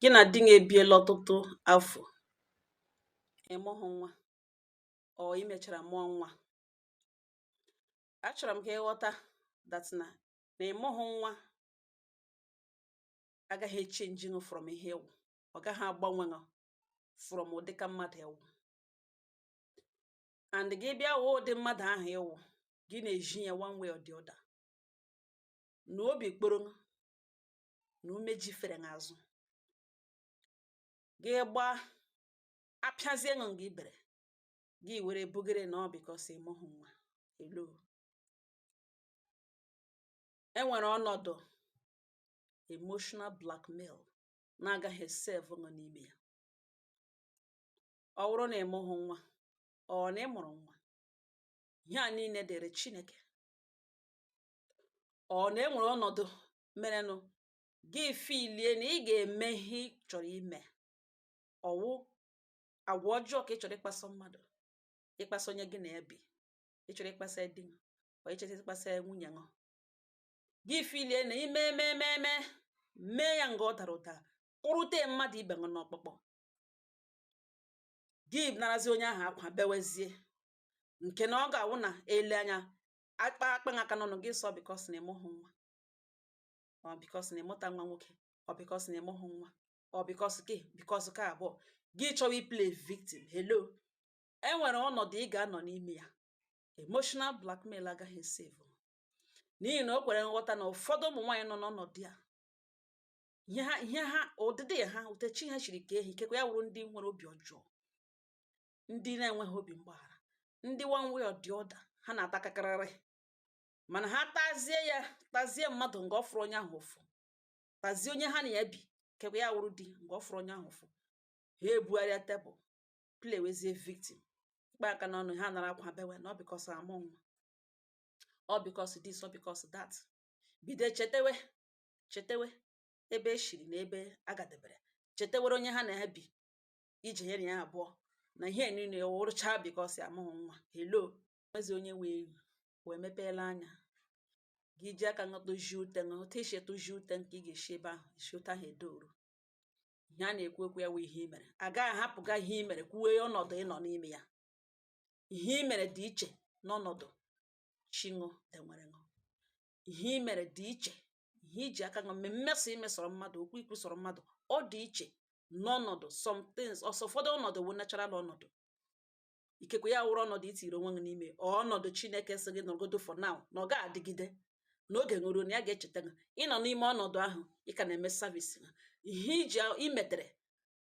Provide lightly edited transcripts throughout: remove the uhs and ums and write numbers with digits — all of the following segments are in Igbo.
Gị na di gị ebiela ọtụtụ afọ, ị mụghị nwa, ọ i mechara mụọ nwa. Achọrọ m ka ị ghọta that na ị mụghị nwa agaghị echange gị from ihe ịwụ, ọ gaghị agbanwe gị from ụdịka mmadụ ịwụ. And gị bịa wụ ụdị mmadụ ahụ ịwụ, gị na-eji ya one way or the other. Na obi kporo na umeji fere n'azụ gị gbaa apịazie ṅụ nga ibere gị were bugere na ọ because ị mụghị nwa. Hello, e nwere ọnọdụ emotional blackmail na-agaghị esave ṅụ n'ime ya. Ọ bụrụ na ị mụghị nwa, ọ na ị mụrụ nwa, ihe a niile dịrị Chineke. Ọ na e nwere ọnọdụ merenụ gị feelie na ị ga-eme ihe ị chọrọ ime, ọwụ agwa ọjọọ ka ị chọrọ ịkpaso mmadụ, ịkpaso onye gị na ya bi, ị chọrọ ịkpasa di gị, ọ ịchọrọ ịkpasa nwunye gị, gị feelie na ime eme eme eme mee ya nga ọ dara ụda, kụrụte mmadụ ibe gị n'ọkpụkpọ, gị narazi onye ahụ akwa bewezie, nke na ọ ga-awụ na ele anya akpa akpa aka n'ọnụ gị sọ because na ịmụghị nwa, ọ because na ịmụta nwa nwoke, ọ because na ịmụghị nwa, ọ because ke because ka abụọ gị chọwa iplay victim. Hello, e nwere ọnọdụ ị ga-anọ n'ime ya, emotional blackmail agaghị esave, n'ihi na o kwere nghọta na ụfọdụ ụmụ nwaanyị nọ n'ọnọdụ ya, ihe ha ụdịdị ha, utechi ha chiri ka ehi, ikekwe ya wụrụ ndị nwere obi ọjọọ, ndị na-enweghị obi mgbaghara, ndị one way or the other ha na-atakakarịrị, mana ha tazie ya, tazie mmadụ nga ọ fụrụ onye ahụ ụfụ, tazie onye ha na ya bi, kekwe ya wụrụ di, nga ọ fụrụ onye ahụ ụfụ, ha ebugharịa tebụl play wezie victim, ikpe aka n'ọnụ, ha nara akwa bewe na ọ because amụ nwa, ọ because this, ọ because that. Bido chetewe chetewe ebe eshiri na ebe agadebere, chetewere onye ha na ya bi, ije ya na ya abụọ na ihe niile wụrụcha because amụghị nwa. Hello, ezi onye wee ewu wee mepeela anya gị, ji aka ṅụ ute ṅụ otu esi etoji ute nke ị ga-esi ebe ahụ esi ute ahụ edoro. Ihe a na-ekwu okwu ya wụ ihe i mere, agaghị ahapụga ihe i mere kwuwe ọnọdụ ị nọ n'ime ya. Ihe i mere dị iche n'ọnọdụ chinụ denwere ṅụ. Ihe i mere dị iche, ihe iji aka ṅụ mmeso imesọrọ mmadụ, okwu ikwusọrọ mmadụ, ọ dị iche n'ọnọdụ. Some things ọsọ, ụfọdụ ọnọdụ wụ natural ọnọdụ, ikekwe ya wụrụ ọnọdụ itiri onwe gị n'ime, ọ ọnọdụ Chineke sị gị nọgodo for now, na ọ ga-adịgide n'oge nwere na ya ga-echeta gị. Ịnọ n'ime ọnọdụ ahụ, ị ka na-eme service ha. Ihe iji imetere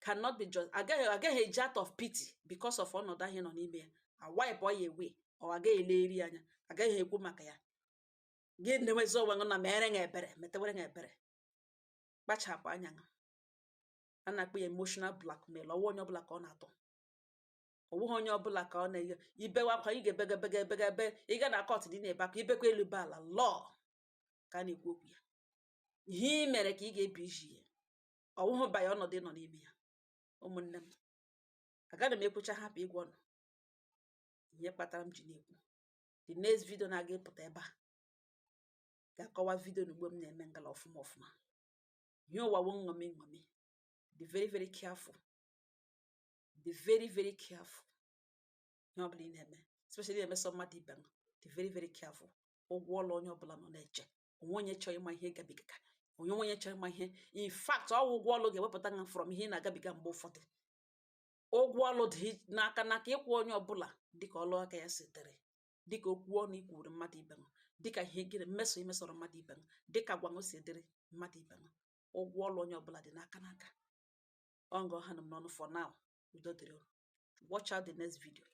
cannot be just agaghị eji out of pity because of ọnọdụ ahụ ị nọ n'ime ya a wipe ya away, ọ agaghị eleri anya, agaghị ekwu maka ya. Gị ndewezi onwe gị na mere gị ebere, metewere gị ebere. Kpachapụ anya gị, a na-akpọ ya emotional blackmail. Ọwụ onye ọbụla ka ọ na-atọ, ọwụghị onye ọbụla ka ọ na-enye ibewe akwa. Ị ga-ebega bega ebega ebe ị ga na court dị na-ebe akwa, ibekwa elu be ala law ka a na-ekwu okwu ya. Ihe ị mere ka ị ga-ebi iji ya, ọwụhụ banye ọnọdụ ị nọ n'ime ya. Ụmụnne m, agaghị m ekwucha hapụ ịgwa ọnụ ihe kpatara m ji na-ekwu. The next video na-aga ịpụta ebe a ga-akọwa video na ugbo m na-eme ngala ọfụma ọfụma. Ihe ụwa wụ nṅomi nṅomi. Be very very careful, be very very careful ihe ọbụla ị na-eme, especially na-emeso mmadụ ibe m. Be very very careful. Ụgwọ ọlụ onye ọbụla nọ na-eche onwe. Onye chọrọ ịma ihe gabiga, onye onye chọrọ ịma ihe, in fact, ọ wụ ụgwọ ọlụ ga-ewepụta gị from ihe ị na-agabiga. Mgbe ụfọdụ ụgwọ ọlụ dị n'aka n'aka ịkwụ onye ọbụla dịka ọlụ aka ya si dịrị, dịka okwu ọnụ ikwuru mmadụ ibe m, dịka ihe gịnị mmeso imesọrọ mmadụ ibe m, dịka agwa si dịrị mmadụ ibe m. Ụgwọ ọlụ onye ọbụla dị n'aka n'aka. Ọ nga ọha nọ m n'ọnụ for now. Udo dịrị unu. Watch out the next video.